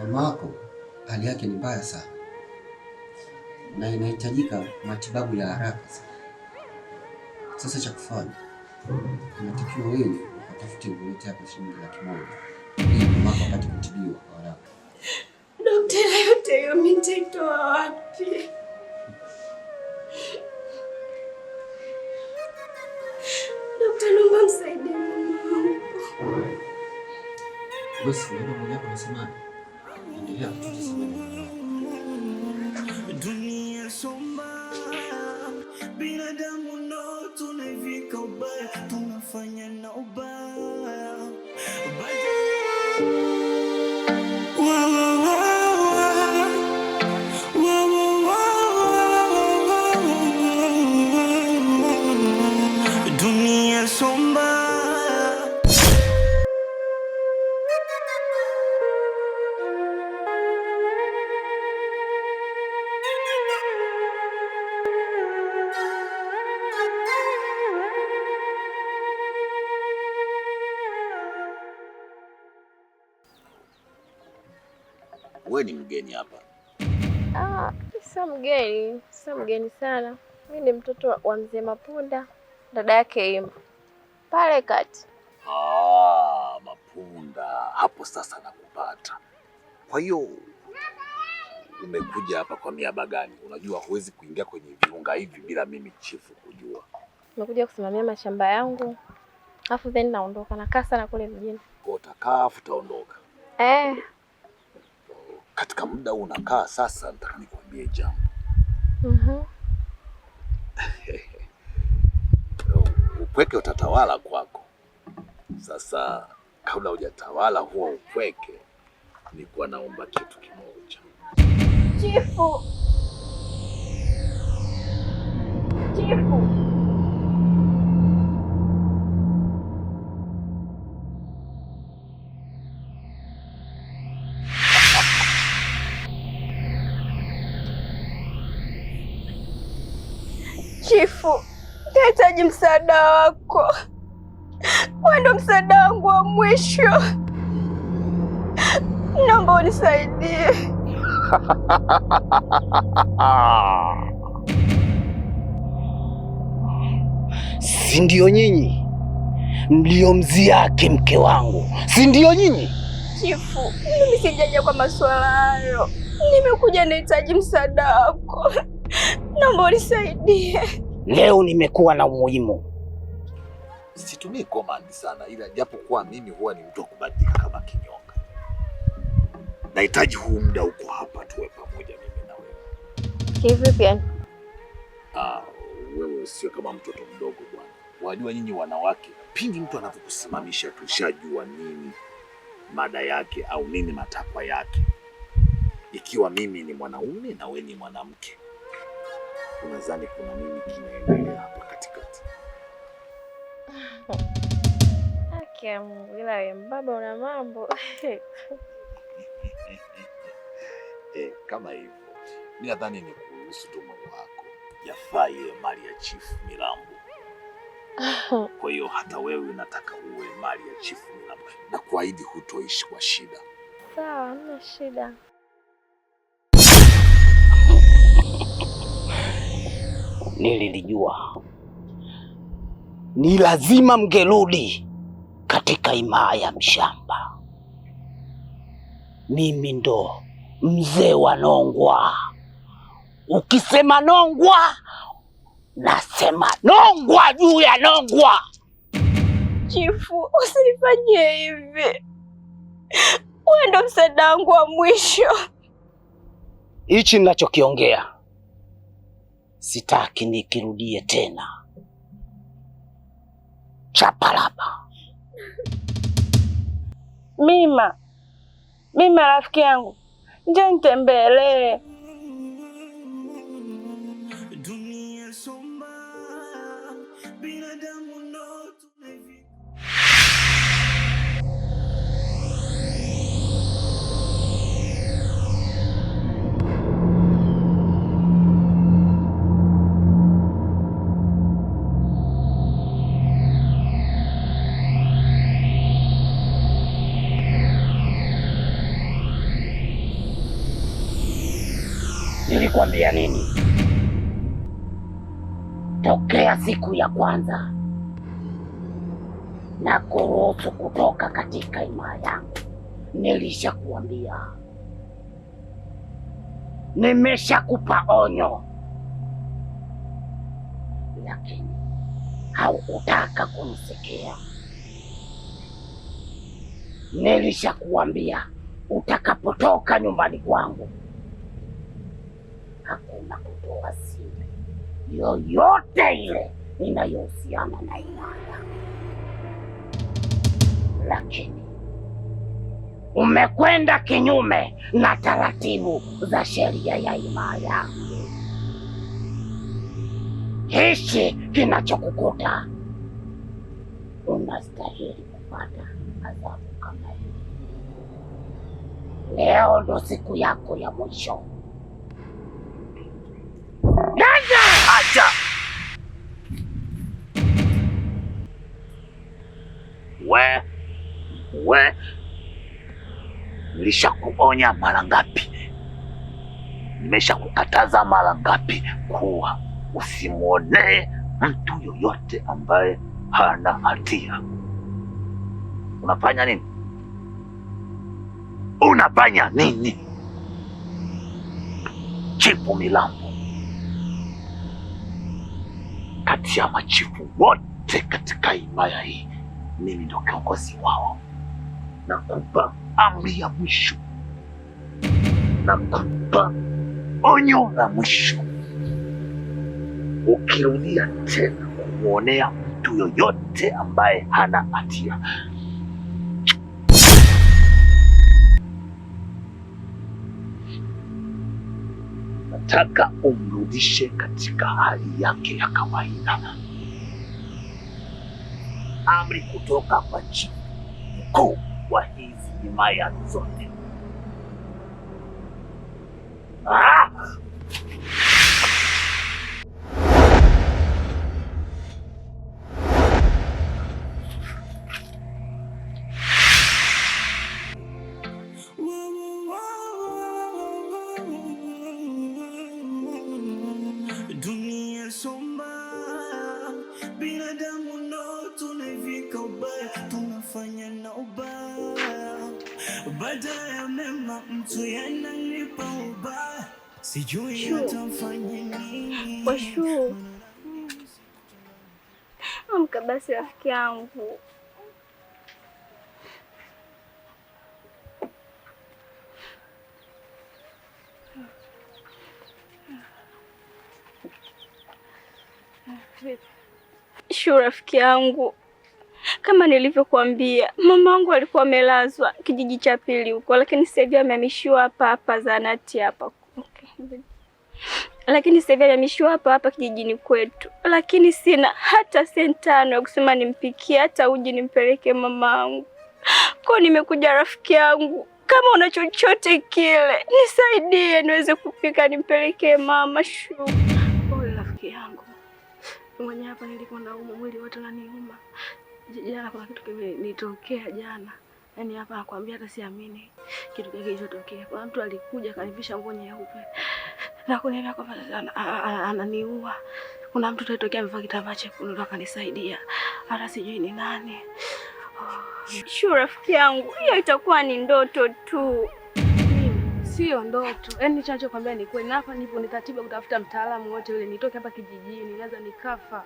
Mamako hali yake ni mbaya sana na inahitajika matibabu ya haraka sana. Sasa cha kufanya, inatakiwa wewe ukatafute ulete hapa shilingi 100,000 ili mamako apate kutibiwa kwa haraka. Daktari, yote hiyo mimi nitaitoa wapi? Daktari, naomba msaidie mama wangu. Basi naona mwenyewe unasema endelea kutunza samani ya mama. Dunia soma, binadamu ndo tunaivika ubaya, tunafanya na ubaya. Wa, wa, wa, wa. Wa, wa, wa, wa, wa, wa. Dunia somba. Wewe ni mgeni hapa? Ah, sio mgeni, sio mgeni sana. Mimi ni mtoto wa mzee Mapunda, dada yake Ima pale kati. Ah, Mapunda. Hapo sasa nakupata. Kwa hiyo umekuja hapa kwa miaba gani? Unajua huwezi kuingia kwenye viunga hivi bila mimi chifu kujua. Nimekuja kusimamia mashamba yangu, alafu then naondoka. Nakaa sana kule mjini. Kwa utakaa afu utaondoka. Eh. Katika muda huu unakaa sasa, nataka nikwambie jambo. Upweke utatawala kwako. Sasa kabla hujatawala huo upweke, nilikuwa naomba kitu kimoja. Chifu. Chifu. Chifu, nahitaji msaada wako. Wewe ndo msaada wangu wa mwisho. Naomba unisaidie. Si ndio nyinyi mliomziaki mke wangu? Si ndio nyinyi? Chifu, mimi sijaja kwa masuala hayo. Nimekuja nahitaji msaada wako. Naomba unisaidie. Leo nimekuwa na umuhimu. Situmii command sana, ila japokuwa mimi huwa ni mtu wa kubadilika kama kinyonga. Nahitaji huu muda uko hapa tuwe pamoja mimi na wewe. Kivipi yani? Ah, wewe sio kama mtoto mdogo bwana. Wajua nyinyi wanawake, pindi mtu anapokusimamisha tushajua nini mada yake au nini matakwa yake. Ikiwa mimi ni mwanaume na wewe ni mwanamke, unadhani kuna nini kinaendelea hapa katikati? Haki ya Mungu, ila wewe mbaba una mambo. Kama hivyo. Mimi nadhani ni kuruhusu tu moyo wako. Yafaa iwe mali ya Chifu Milambo. Kwa hiyo hata wewe unataka uwe mali ya Chifu Milambo, na kuahidi hutoishi kwa shida. Sawa, hamna shida. Nililijua ni lazima mngerudi katika himaya ya mshamba. Mimi ndo mzee wa Nongwa. Ukisema Nongwa, nasema Nongwa juu ya Nongwa. Chifu, usinifanyie hivi. Wewe ndo msaada wangu wa mwisho. Hichi ninachokiongea sitaki nikirudie tena. Chapalapa. Mima, Mima rafiki yangu, njoo nitembelee. Dunia soma, binadamu ndo tunaivika. Nilikwambia nini? Tokea siku ya kwanza na kuruhusu kutoka katika himaya yangu, nilishakuambia, nimeshakupa onyo, lakini haukutaka kunisikia. Nilishakuambia utakapotoka nyumbani kwangu hakuna kutoa siri yoyote ile inayohusiana na himaya, lakini umekwenda kinyume na taratibu za sheria ya himaya. Hichi kinachokukuta, unastahili kupata adhabu kama hii. Leo ndo siku yako ya mwisho. Nenda! Acha! We, we, nilishakuonya mara ngapi? Nimeshakukataza mara ngapi kuwa usimwonee mtu yoyote ambaye hana hatia. Unafanya nini? Unafanya nini? Chifu Milambo, kati ya machifu wote katika himaya hii, mimi ndo kiongozi wao. Nakupa amri ya mwisho, nakupa onyo la mwisho. Ukirudia tena kumwonea mtu yoyote ambaye hana hatia, nataka umrudishe katika hali yake ya kawaida. Amri kutoka kwa chifu mkuu wa hizi himaya zote. Ah! Dunia somba, binadamu ndo tunaivika ubaya, tunafanya na ubaya, baada ya mema mtu yanalipa ubaya, sijui Shu. atamfanya nini. Washu, amka basi rafiki yangu. Shu, rafiki yangu, kama nilivyokuambia, mama wangu alikuwa amelazwa kijiji cha pili huko, lakini sasa hivi amehamishiwa hapa hapa zahanati hapa. Okay. Lakini sasa hivi amehamishiwa hapa hapa kijijini kwetu, lakini sina hata senti tano ya kusema nimpikie hata uji nimpeleke mama yangu. Kwa nimekuja rafiki yangu, kama una chochote kile nisaidie niweze kupika nimpelekee mama. Shu, Pole rafiki yangu, mwenye hapa nilikuwa naumwa, mwili wote unaniuma. Jana kuna kitu kimenitokea jana, yaani hapa nakwambia hata siamini kitu gani kilichotokea. Kuna mtu alikuja akanivisha nguo nyeupe na kuniambia kwamba sasa ananiua. Kuna mtu alitokea amevaa kitambaa chekundu ndo akanisaidia, hata sijui ni nani. Shu, rafiki yangu, hiyo itakuwa ni ndoto tu. Mimi sio ndoto, yaani hicho nachokwambia ni kweli, na hapa nipo ni taratibu kutafuta mtaalamu wote yule, nitoke hapa kijijini, naweza nikafa.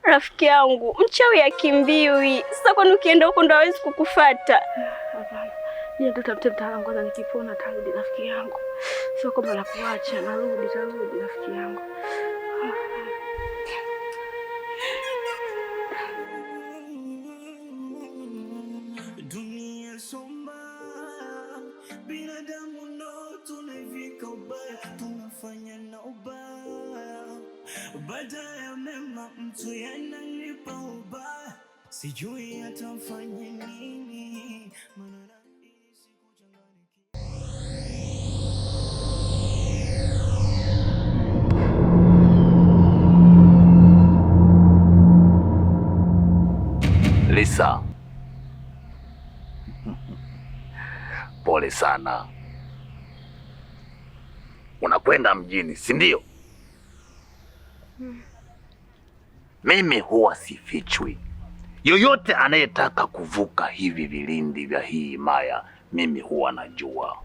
Rafiki yangu, mchawi akimbiwi. Sasa kwani ukienda huko ndo hawezi kukufata? Hapana. Je, tutafute mtaalamu kwanza, nikipona tarudi rafiki yangu. Sio kwamba nakuacha, narudi, tarudi rafiki yangu. Dunia somba, binadamu ndo tunaivika ubaya, tunafanya na ubaya, baada ya mema mtu yanalipa ubaya, sijui atamfanya nini, maana nahisi kuchanganyikiwa. Lisa, pole sana. Unakwenda mjini, si ndio? Mimi huwa sifichwi. Yoyote anayetaka kuvuka hivi vilindi vya hii himaya, mimi huwa najua.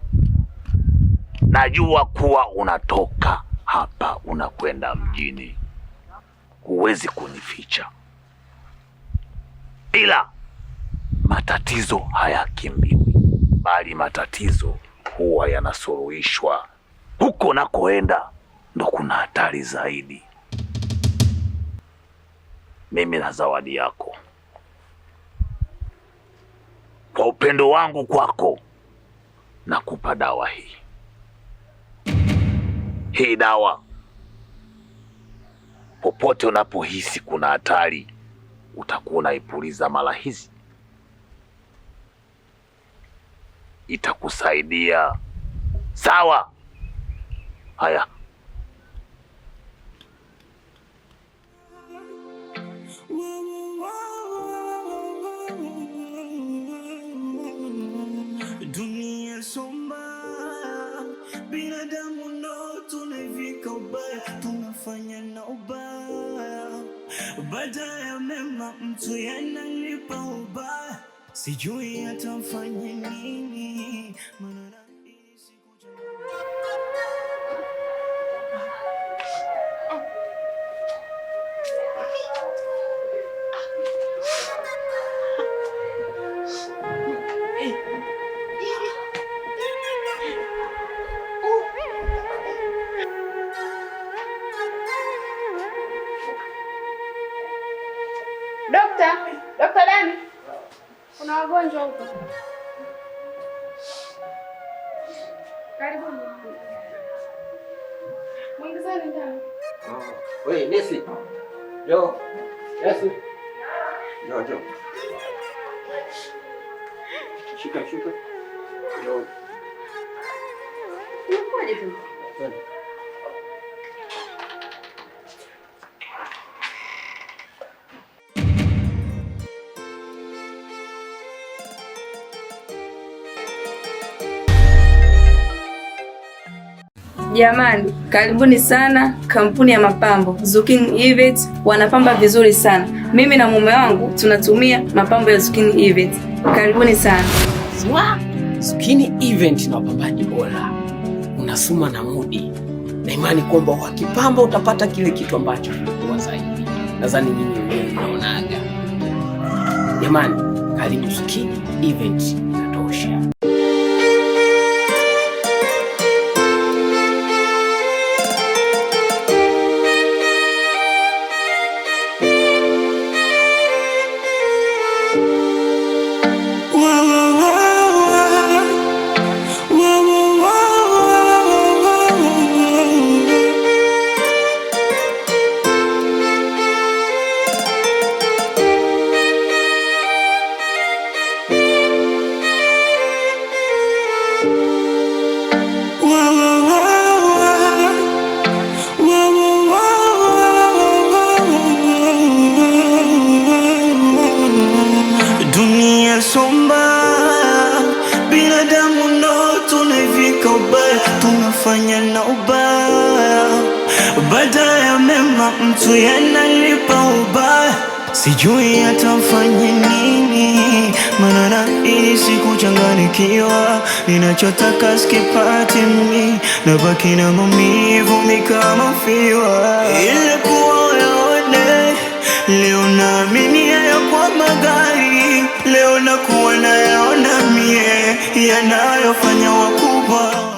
Najua kuwa unatoka hapa unakwenda mjini, huwezi kunificha, ila matatizo hayakimbiwi, bali matatizo huwa yanasuluhishwa. Huko nakoenda ndo kuna hatari zaidi. Mimi na zawadi yako, kwa upendo wangu kwako, nakupa dawa hii. Hii dawa, popote unapohisi kuna hatari, utakuwa unaipuliza mara hizi, itakusaidia. Sawa? Haya. Dunia somba, binadamu ndo tunaivika ubaya, tunafanya na ubaya, baada ya mema mtu yanalipa ubaya, sijui atamfanya nini, maana nahisi Dokta, Dokta Dani, kuna wagonjwa huko. Karibuni. Mwingizeni ndani. Wewe nesi. Njoo. Nesi. Njoo, njoo. Shika, shika. Njoo. Unakuwaje tena? Twende. Jamani, karibuni sana kampuni ya mapambo Zucchini Event, wanapamba vizuri sana. Mimi na mume wangu tunatumia mapambo ya Zucchini Event. Karibuni sana. Wa, Zucchini Event na wapambaji bora. Unasoma na mudi na imani kwamba wakipamba utapata kile kitu ambacho kilikuwa zaidi. Nadhani nyinyi wenyewe mnaonaga. Jamani, karibu Zucchini Event, inatosha. Dunia somba, binadamu ndo tunaivika ubaya, tunafanya na ubaya, baada ya mema mtu yanalipa ubaya, sijui atamfanya nini, maana nahisi kuchanganyikiwa, ninachotaka sikipati mimi, nabaki na maumivu mi kama fiwa, ile kuwa yaone leo naamini haya kwa magari, leo nakuwa nayaona mie yanayofanya wakubwa.